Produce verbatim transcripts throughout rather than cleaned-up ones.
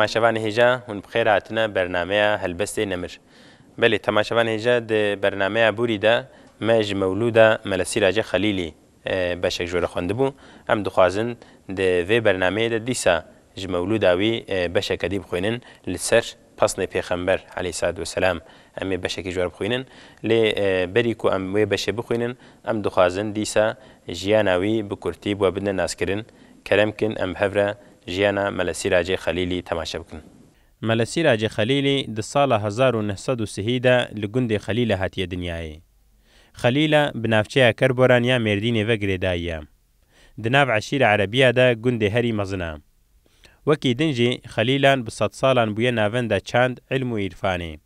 Temaşevanê hêja, hûn bi xêr hatine bernameya Helbestê Nemir. Belê, temaşevanê hêja, di bernameya borî de me ji mewlûda Mele Sîracê Xelîlî, e, beşek ji we re xwendibû. Em dixwazin di vê bernameyê de dîsa ji mewlûda wî, e, beşeke dî bixwînin li ser pesnê Pêxember aleyhissalatu vesselam. Em ê beşekî ji we re bixwînin. Lê, e, berî ku em wê beşê bixwînin, em dixwazin dîsa jiyana wî bi kurtî bi we bidine naskirin. Kerem kin em bi hev re jiyana Mele Sîracê Xelîlî temaşe bikin. Mele Sîracê Xelîlî di sala hezar û neh sed û sihî de li gundê Xelîle hatiye dinyayê. Xelîle bi navçeya Kerboran ya Mêrdînê ve girêdayî ye. Di nav eşîra Erebiya de gundê herî mezin e. Wekî din jî Xelîlan bi sedsalan bûye navenda çand, ilm û îrfanê.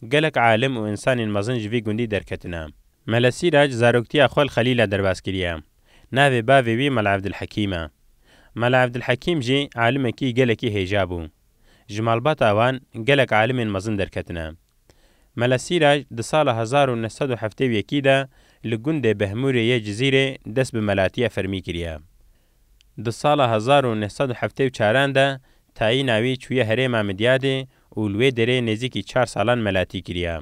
Gelek alim û însanên mezin ji vî gundî derketine. Mele Sîrac zaroktiya xwe li Xelîle derbas kiriye. Navê bavê wî Mele Evdilhekîm e. Mele Evdilhekîm jî alimekî gelekî hêja bû. Ji malbata wan gelek alimên mezin derketine. Mele Sîrac di sala hezar û neh sed û heftê û yekî de li gundê Behmûrê yê Cizîrê dest bi melatiya fermî kiriye. Di sala hezar û neh sed û heftê û çaran de tayîna wî çûye herêma Midyadê û li wê derê nêzîkî çar salan melatî kiriye.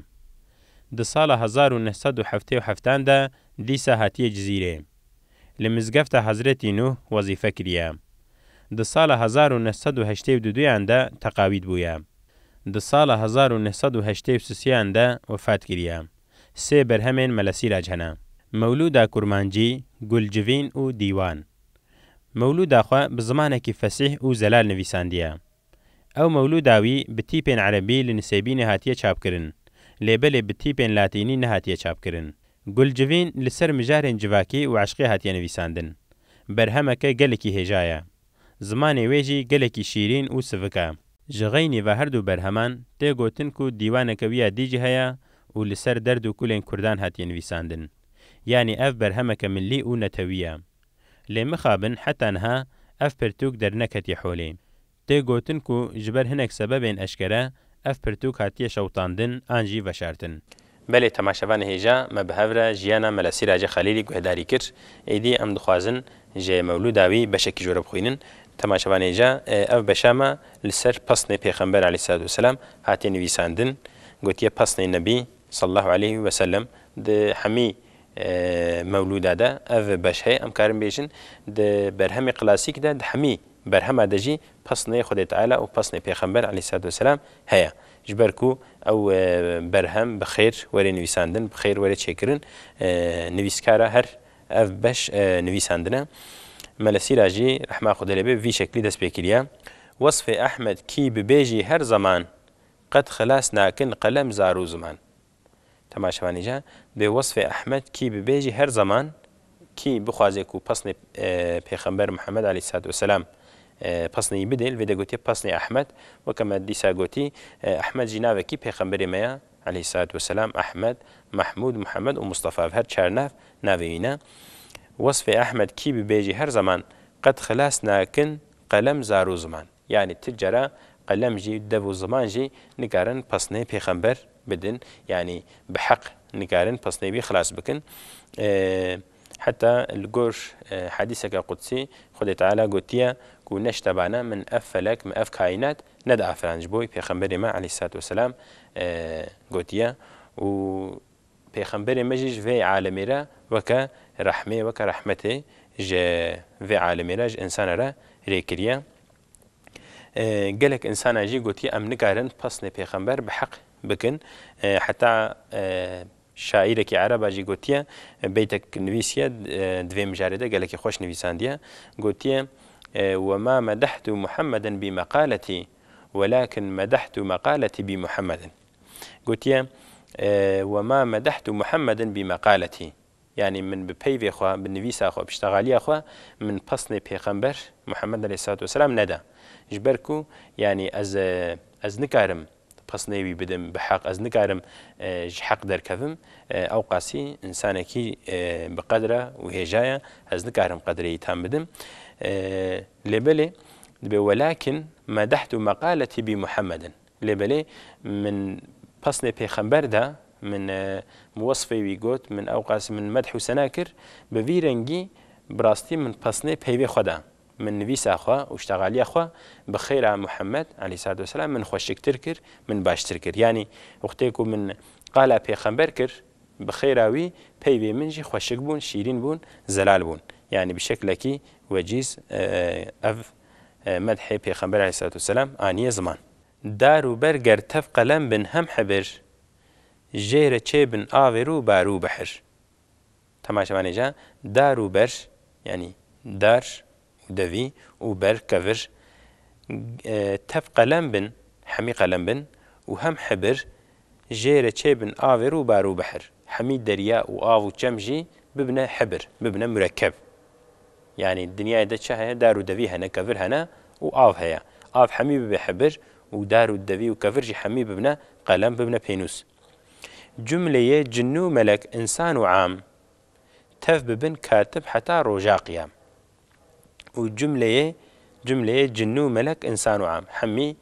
Di sala hezar û neh sed û heftê û heftan de dîsa hatiye Cizîrê. Li mizgefta Hezretî Nûh wezîfe kiriye. Di sala hezar û neh sed û heştê û duduyan de teqawîd bûye. Di sala hezar û neh sed û heştê û sisiyan de wefat kiriye. Sê berhemên Mele Sîrac hene. Mewlûda Kurmancî, Gulcivîn û Dîwan. Mewlûda xwe bi zimanekî fesîh û zelal nivîsandiye. Ew mewlûda wî bi tîpên erebî li Nisêbînê hatiye çapkirin, lê belê bi tîpên latînî nehatiye çapkirin. Gulcivîn li ser mijarên civakî û eşqê hatiye nivîsandin. Berhemeke gelekî hêja ye. Zimanê wê jî gelekî şîrîn û sivik e. Ji xeynî ve her du berheman tê gotin ku dîwaneke wî ya dî jî heye û li ser derd û kulên kurdan hatiye nivîsandin. Yanî ev berhemeke millî û netewî ye. Lê mixabin heta niha ev pirtûk derneketiye holê. Tê gotin ku ji ber hinek sebebên eşkere ev pirtûk hatiye şewitandin an jî veşartin. Belê, temaşevanê hêja, me bi hev re jiyana Mele Sîracê Xelîlî guhdarî kir. Êdî em dixwazin ji mewlûda wî beşekî ji we re bixwînin. Temaşevanê hêja, e, ev beşa me li ser pesnê Pêxember aleyhissalatu vesselam hatiye nivîsandin. Gotiye pesnê Nebî sallallahu aleyhi ve sellem. Di hemî, e, mewlûda de ev beş heye. Em karin bêjin, di berhemê klasîk de, di hemî berhema de jî pesnê Xwedê Teala û pesnê Pêxember aleyhissalatu vesselam heye. Ji ber ku ew, e, berhem bi xêr were nivîsandin, bi xêr were çêkirin, e, nivîskara her ev beş, e, nivîsandine. Mele Sîra jî rehma Xwedê lê be vî şeklî dest pê kiriye. Wesfê Ehmed kî bibêjî her zeman, qet xilas nakin qelem zar û ziman. Temaşevanê ca, bê wesfê Ehmed kî bibêjî her zeman, kî bixwaze ku pesnê, e, Pêxember Muhammed aleyhissalatu vesselam, e, pesnê wî bidê, li vê de gotiye pesnê Ehmed. Weke me dîsa gotî, e, Ehmed jî navekî Pêxemberê me ya aleyhissalatu vesselam, Ehmed, Mehmûd, Muhammed û Mustafa. Ev her çar nav navê wî ne. Wesfê Ehmed kî bibêjî her zeman, qet xilas nakin qelem zar û ziman. Yanî ti cara qelem jî, dev û ziman jî nikarin pesnê Pêxember bidin. Yanî bi heq nikarin pesnê wî xilas bikin. E, heta li gor, e, hedîseke qudsî Xwedê Teala gotiye ku neştebane min ev felek, min ev kaînat nediafiran ji bo Pêxemberê me aleyhissalatu vesselam, e, gotiye û Pêxemberê me jî ji vê alemê re weke rehmê, weke rehmetê ji vê alemê re ji însana re rê kiriye. E, gelek însana jî gotiye, em nikarin pesnê Pêxember bi heq bikin. E, heta, e, şairekî ereba jî gotiye, beytek nivîsiye, e, di vê mijarê de gelekî xweş nivîsandiye. Gotiye, e, "Ve ma medehtu Muhammeden bi meqaletî, welakin medehtu meqaletî bi Muhammedin." Gotiye, e, "Ve ma medehtu Muhammeden bi meqaletî." Yanî min bi peyvê xwe, bi nivîsa xwe, bi ştexaliya xwe min pesnê Pêxember Muhammed aleyhissalatu vesselam neda. Ji ber ku, yanî ez, e, ez nikarim pesnê wî bidim bi heq, ez nikarim, e, ji heq derkevim, e, ew qasî însanekî, e, bi qedre û hêja ye, ez nikarim qedrê wî tam bidim. E, lê belê dibe, "Welakin medehtu meqaletî bi Muhammedin." Lê belê min pesnê Pêxember de, min, e, min wesfê wî got, min ew qas min medh û sena kir, bi vî rengî bi rastî min pesnê peyvê xwe de. Min nivîsa xwe û ştexaliya xwe bi xêra Muhammed aleyhissalatu vesselam min xweşiktir kir, min baştir kir. Yanî wextê ku min qala pêxember kir, bi xêra wî peyvê min jî xweşik bûn, şîrîn bûn, zelal bûn. Yanî bi şeklekî wecîz, e, ev, e, medhê pêxember aleyhissalatu vesselam aniye ziman. Dar û ber ger tev qelem bin hem hibir, jê re çêbin avêr û bar û behir. Temaşevanê ca, dar û ber, yanî dar û devî û ber, kevir, e, tev qelem bin, hemî qelem bin û hem hibir, jê re çêbin avêr û bar û behir. Hemî derya û av û çem jî bibine hibir, bibine murekkeb. Yanî dinyayê de çi heye? Dar û devî hene, kevir hene û av heye. Av hemî bibe hibir û dar û devî û kevir jî hemî bibine qelem, bibine pênûs. Cumleyê cin û melek, însan û am, tev bibin katib heta roja qiyam. Û cumleyê, cumleyê cin û melek, însan û am, hemî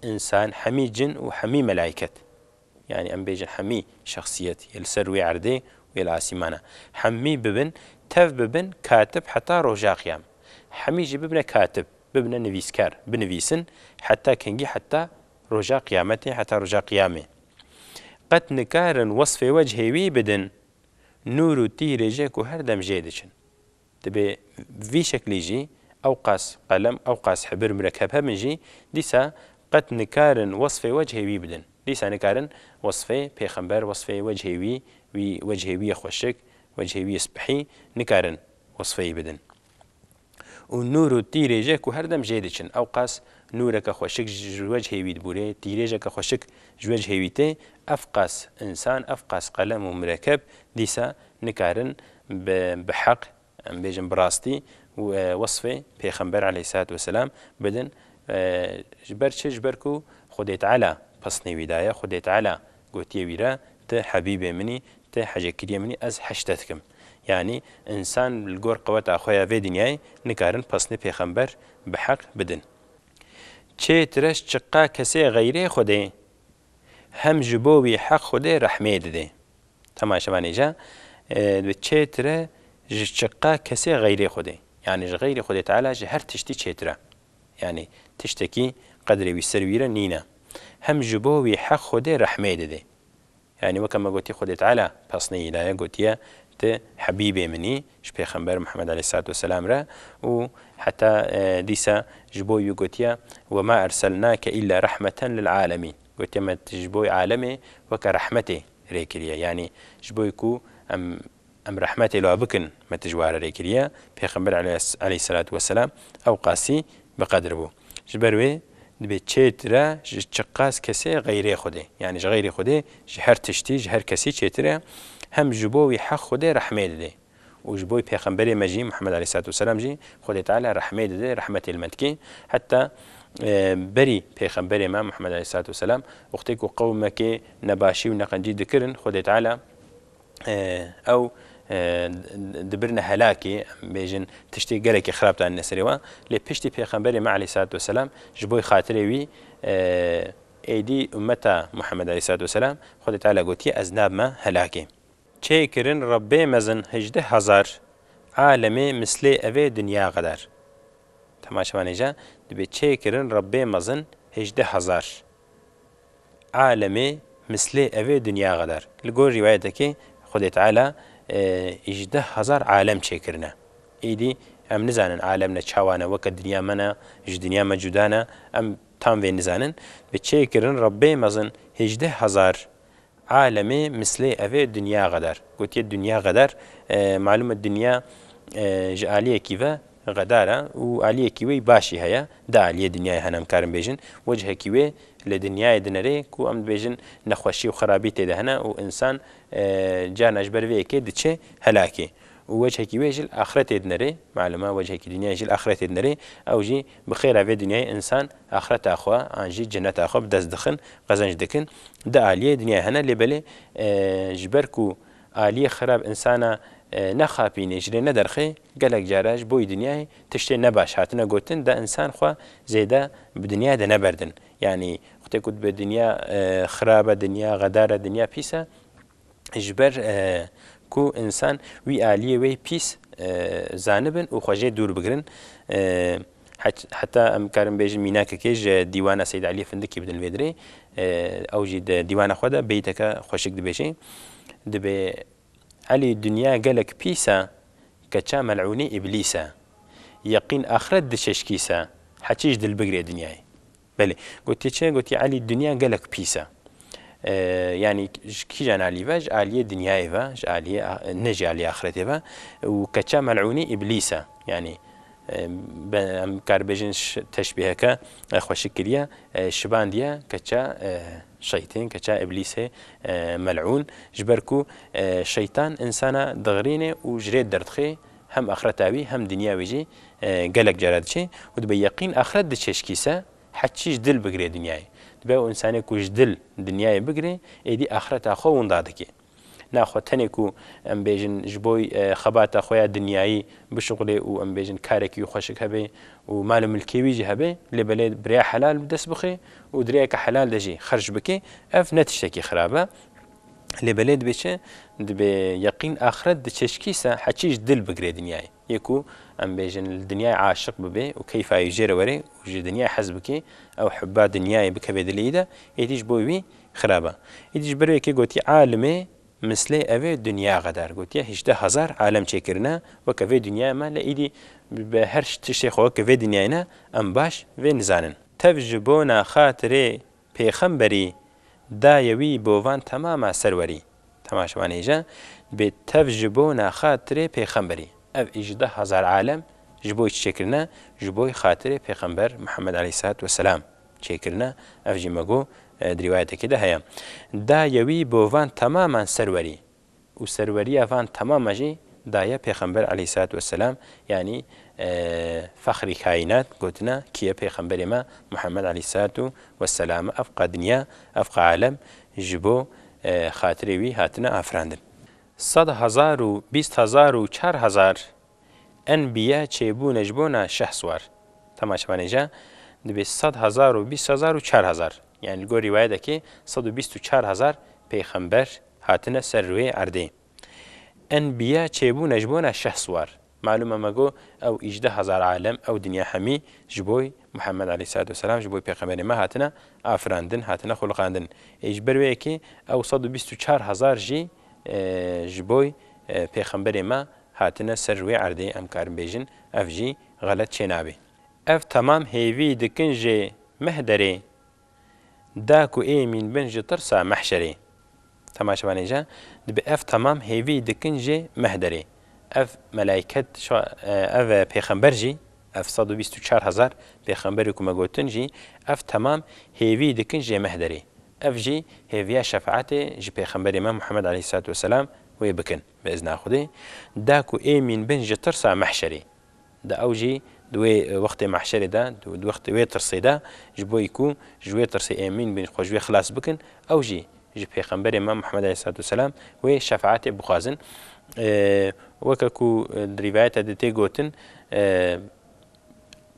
însan, hemî cin û hemî melaiket. Yanî em bêjin hemî şexsiyet yê li ser wê erdê û yê li asîmana. Hemî bibin, tev bibin katib heta roja qiyam. Hemî jî bibine katib, bibine nivîskar, binivîsin heta kengî, heta roja qiyametê, heta roja qiyamê. Qet nikarin wesfê wechê wî bidin, nûr û tîrê jê ku her dem jê diçin. Dibê vî şeklî jî ew qas qelem, ew qas hibir murekkeb hebin jî, dîsa qet nikarin wesfê wechê wî bidin. Dîsa nikarin wesfê pêxember, wesfê wechê wî, wî wechê wî yê xweşik, wechê wî yê spihî, nikarin wesfê wî bidin. Û nûr û tîrê jê ku her dem jê diçin. Ew qas nûreke xweşik ji wechê wî dibûrê, tîrêjeke xweşik ji wechê wî tê, ev qas însan, ev qas qelem û murekkeb dîsa nikarin bi, bi heq, em bêjin bi rastî, û, e, wesfê Pêxember aleyhissalatu vesselam bidin. E, ji ber çi? Ji ber ku Xwedê Teala pesnê wî daye, Xwedê Teala gotiye wî re, "Tu hebîbê min î, tu hecekiriyê min î, ez heşte dikim." Yanî însan li gor qeweta xwe ya vê dinyayê nikarin pesnê Pêxember bi heq bidin. Çê tire ji çiqa kesê xeyrê Xwedê, hem ji bo wî heq Xwedê rehmê didê. Temaşevanê ca, e, dibê çê tire ji çiqa kesê xeyrê Xwedê. Yanî ji xeyrê Xwedê Teala ji her tiştî çê tire. Yanî tiştekî qedrê wî ser wî re nîne. Hem ji bo wî heq Xwedê rehmê didê. Yanî weke me gotî Xwedê Teala pesnê wî daye, gotiye, "Tu hebîbê min î", ji Pêxember Muhammed aleyhissalatu vesselam re û heta, e, dîsa ji bo wî gotiye, "Ve ma erselnake illa rahmeten lil alemîn." Gotiye, "Me tu ji bo alemê weke rehmetê rê kiriye." Yanî ji bo ku em, em rehmetê li wa bikin, me tu ji wa re rê kiriye. Pêxember aleyhis-, aleyhissalatu vesselam ew qasî bi qedir bû. Ji ber wê dibê çê tire ji çiqas kesê xeyrê Xwedê. Yanî ji xeyrê Xwedê, ji her tiştî, ji her kesî çê tire. Hem ji bo wî heq Xwedê rehmê didê. Û ji bo Pêxemberê me jî, Muhammed aleyhissalatu vesselam jî, Xwedê Teala rehmê dide, rehmetê li me dike. Heta, e, berî Pêxemberê me, Muhammed aleyhissalatu vesselam, wextê ku qewmekê nebaşî û neqencî dikirin, Xwedê Teala, e, ew, e, dibirine helakê, em bêjin tiştê gelekî xirab danîne serê wan. Lê piştî Pêxemberê me aleyhissalatu vesselam, ji bo xatirê wî, e, êdî ummeta Muhammed aleyhissalatu vesselam, Xwedê Teala gotiye, "Ez nabime helakê." Çêkirin Rebbê mezin hejdeh hezar, alemê mislê evê dinya qedar. Temaşevanê ca, dibê çêkirin Rebbê mezin hejdeh hezar, alemê mislê evê dinya qedar. Li gor rîwayetekê Xwedê Teala, e, hejdeh hezar alem çêkirine. Êdî em nizanin alem ne çawa ne, weke dinya me ne, ji dinya me cuda ne, em tam vê nizanin. Bi çêkirin Rebbê mezin hejdeh hezar alemê mislê evê dinya qedar. Gotiye dinya qedar, e, malûm e dinya, e, ji aliyekî ve qedar e û aliyekî wê baş jî heye. Di aliyê dinyayê hene em karin bêjin. Wechekî wê li dinyayê dinerê ku em dibêjin nexweşî û xirabî tê de hene û însan, e, carna ji ber vê yekê diçe helakê. Û wechekî wê jî li axretê dinerê, malûm e wechekî dinyayê jî li axretê dinerê, ew jî bi xêra vê dinyayê însan axreta xwe an jî ceneta xwe bi dest dixin, qezenc dikin. Di aliyê dinyayê hene, lê belê, e, ji ber ku aliyê xirab însana, e, nexapînê, ji lê nederxê, gelek cara ji bo yî dinyayê tiştê nebaş hatine gotin, da însan xwe zêde bi dinyayê de neberdin. Yanî, wextê ku dibe dinya, e, xirab e, dinya xedar e, dinya pîs e, ji ber, e, ku însan wî aliyê wê pîs e, zanibin û xwe jê dûr bigirin. E, het-, heta em karin bêjin mînakekê ji dîwana Seyyid Elî Findikî bidin vê dirê. E, ew jî di dîwana xwe de beyteke xweşik dibêje. Dibê, Elî, dinya gelek pîs e, keça melûnî îblîs e. Yeqîn axret diçeşkîse, heçî ji dil bigirê dinyayê. Belê. Gotiye çi? Gotiye, Elî, dinya gelek pîs e. E, yanî ji kîjan alî ve? Ji aliyê dinyayê ve, ji aliyê a-, ne ji aliyê axretê ve. Û keça melûnî îblîs e. Yanî, e, be-, em kar bêjin ş-, teşbîheke, e, xweşik kiriye. E, şibandiye keça, e, şeytên, keça îblîsê, e, melûn. Ji ber ku, e, şeytan însana dixirîne û ji rê derdixê hem axreta wî hem dinya wî jî, e, gelek cara diçe. Û dibe yeqîn axret diçeşkîse, heçî ji dil bigirê dinyayê. Dibe ew însanê ku ji dil dinyayê bigirê, êdî axreta xwe winda dike. Naxwe tenê ku em bêjin ji bo, e, xebata xwe ya dinyayî bişuxulê û em bêjin karekî wî xweşik hebe û mal û milkê wî jî hebe, lê belê bi rêya helal bi dest bixe û di rêyeke helal de jî xerc bike, ev ne tiştekî xirab e. Lê belê dibê çi? Dibê yeqîn axret diçeşkîse heçî ji dil bigirê dinyayê. Yê ku em bêjin li dinyayê aşiq bibe û keyfa wî jê re were û ji dinyayê hez bike, ew hubba dinyayê bikeve dilê wî de, êdî ji bo wî xirab e. Êdî ji ber wê yekê gotiye, alimê mislê ev ê dinya qedar. Gotiye, hejdeh hezar alem çêkirine, weke vê dinyayê me, lê êdî bi her tiştê xwe weke vê dinyayê ne, em baş vê nizanin. Tev ji bona xatirê pêxemberî, dayê wî bo van temama serwerî. Temaşevanê hêja, dibê tev ji bona xatirê pêxemberî. Ev hejdeh hezar alem ji bo çi çêkirine? Ji bo xatirê pêxember Muhammed aleyhissalatu vesselam çêkirine. Ev jî me got, e, di rîwayetekê de heye. Dayê wî bo van temaman serwerî. Û serweriya van temama jî daye Pêxember aleyhissalatu vesselam, yanî, e, fexrî kaînat gotina kî ye? Pêxemberê me Muhammed aleyhissalatu vesselam. Ev qa dinya, ev qa alem ji bo, e, xatirê wî hatine afirandin. Sed hezar û bîst hezar û çar hezar enbiya çêbûne ji bona şeh siwar. Temaşevanê ja, dibê sed hezar û bîst hezar û çar hezar. Yanî li gor rîwayedekê sed û bîst û çar hezar pêxember hatine ser rûyê erdê. Enbiya çêbûne ji bona şeh siwar. Malûm e me got, ew îjdeh hezar alem, ew dinya hemî ji bo Muhammed aleyhissalatu vesselam, ji bo pêxemberê me hatine afirandin, hatine xuliqandin. Ê ji ber wê yekê ew sed û bîst û çar hezar jî, e, ji bo, e, pêxemberê me hatine ser rûyê erdê, em karin bêjin, ev jî xelet çênabe. Ev temam hêvî dikin jê mehderê, da ku ê mîn bin ji tirsa mehşerê. Temaşevanê ja, dibe ev temam hêvî dikin jê mehderê. Ev melaiket, şo-, e, ev pêxember jî, ev sed û bîst û çar hezar pêxemberê ku me gotin jî, ev temam hêvî dikin jê mehderê. Ev jî hêviya şefaetê ji pêxemberê me Muhammed aleyhissalatu vesselam wê bikin, bi izna Xwedê. Da ku ê mîn bin ji tirsa mehşerê. Di ew jî di wê, e, wextê mehşerê de, di, di wextê wê tirsê de, ji bo ku ji wê tirsê ê mîn bin, xwe ji wê xilas bikin, ew jî ji Pêxemberê me Muhammed aleyhissalatu vesselam wê şefaetê bixwazin. E, weke ku, e, di rîvayeta de tê gotin, e,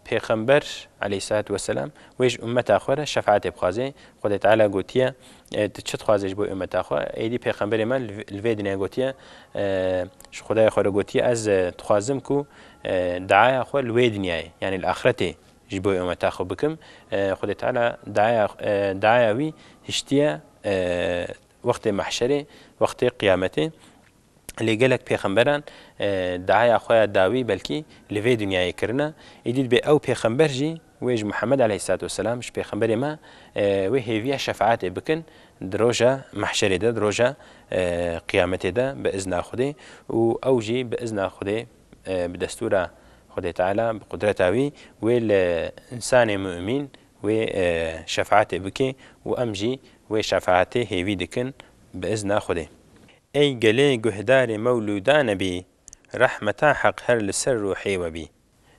Pêxember aleyhissalatu vesselam wê ji ummeta xwe re şefaetê bixwaze. Xwedê Teala gotiye, e, tu çi dixwazê ji bo ummeta xwe? Êdî Pêxemberê me li, li vê dinyayê gotiye, e, ji Xwedayê xwe re gotiye, ez, e, dixwazim ku, e, diaya xwe li wê dinyayê, yanî li axretê ji bo ummeta xwe bikim. E, Xwedê Teala diaya, e, diaya wî hiştiye, e, wextê mehşerê, wextê qiyametê. Lê gelek pêxemberan, e, diaya xwe ya dawî belkî li vê dinyayê kirine. Êdî dibê ew pêxember jî wê ji Muhammed aleyhissalatu vesselam, ji pêxemberê me, e, wê hêviya şefaetê bikin di roja mehşerê de, di roja, e, qiyametê de bi izna Xwedê û ew jî bi izna Xwedê, e, bi destûra Xwedê Teala, bi qudreta wî wê li însanê mumîn wê, e, şefaetê bike û em jî wê şefaetê hêvî dikin bi izna Xwedê. Ey gelê guhdarê mewlûda nebî, rehmeta Heq her li ser ruhê we bî.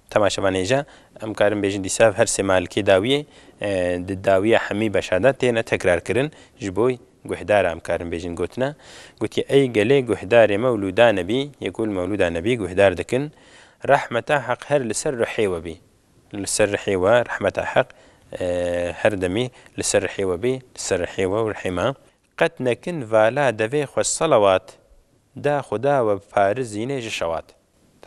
Temaşevanê hêja, em karin bêjin dîsa her sê malikê dawiyê, e, di dawiya hemî beşa de têne tekrar kirin, ji bo guhdara em karin bêjin gotina. Gotiye, ey gelê guhdarê mewlûda nebî, yê ku li mewlûda nebî guhdar dikin, rehmeta Heq her li ser ruhê we bî. Li ser ruhê we rehmeta Heq, e, her demî li ser ruhê we bî, li ser ruhê we û ruhê me. Qet nekin vala devê xwe selawat, da Xuda we biparizîne ji şewat.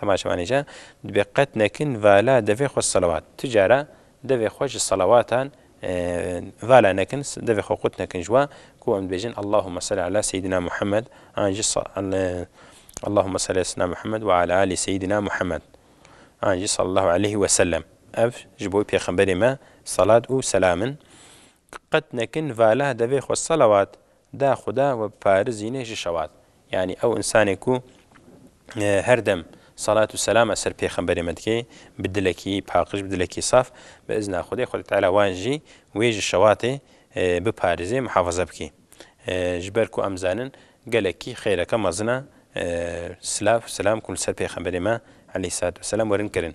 Temaşevanê ca, dibê qet nekin vala devê xwe selawat. Tu cara devê xwe ji selawatan, e, vala nekin, devê xwe qut nekin ji wa, ku em dibêjin, Allahümme salli ala seyyidina Muhammed, an jî sa-, al-, Allahümme salli ala seyyidina Muhammed ve ala ali seyyidina Muhammed. An jî sallallahu aleyhi ve sellem. Ev ji bo pêxemberê me salat û selam in. Qet nekin vala devê xwe selawat, da Xuda we biparizîne ji şewat. Yanî ew insanê ku, e, her dem salat û selama ser pêxemberê me dike, bi dilekî paqij, bi dilekî saf, bi izna Xwedê, Xwedê Teala wan jî wê ji şewatê, e, biparêze, muhafaza bike. E, ji ber ku em zanin gelekî xêreke mezin e, e, silav, selam ku li ser pêxemberê me aleyhissalatu vesselam werin kirin.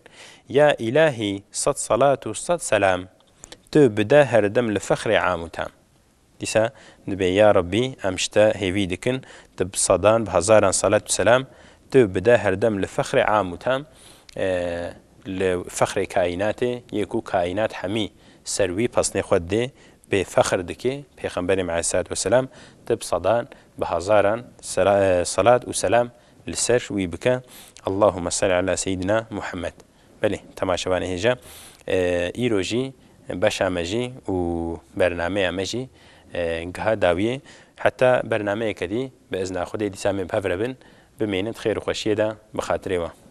Ya îlahî, sed salat û sed selam, tu bide her dem li fexrê am û tam. Dîsa dibê, ya Rabbî, em ji te hêvî dikin, tu bi sedan, bi hezaran salat û selam, tu bide her dem li fexrê am û tam, e, li fexrê kaînatê, yê ku kaînat hemî ser wî pesnê xwe didê, bê fexr dike, Pêxemberê me aleyhissalatu vesselam, tu bi sedan, bi hezaran sela-, e, salat û selam li ser wî bike. Allahümme salli ala seyyidina Muhammed. Belê, temaşevanê hêja, e, îro jî beşa me jî û bernameya me jî, e, giha dawiyê. Heta bernameyeke dî, bi izna Xwedê dîsa em ê bi hev re bin, bimînin di xêr û xweşiyê de bi xatirê we.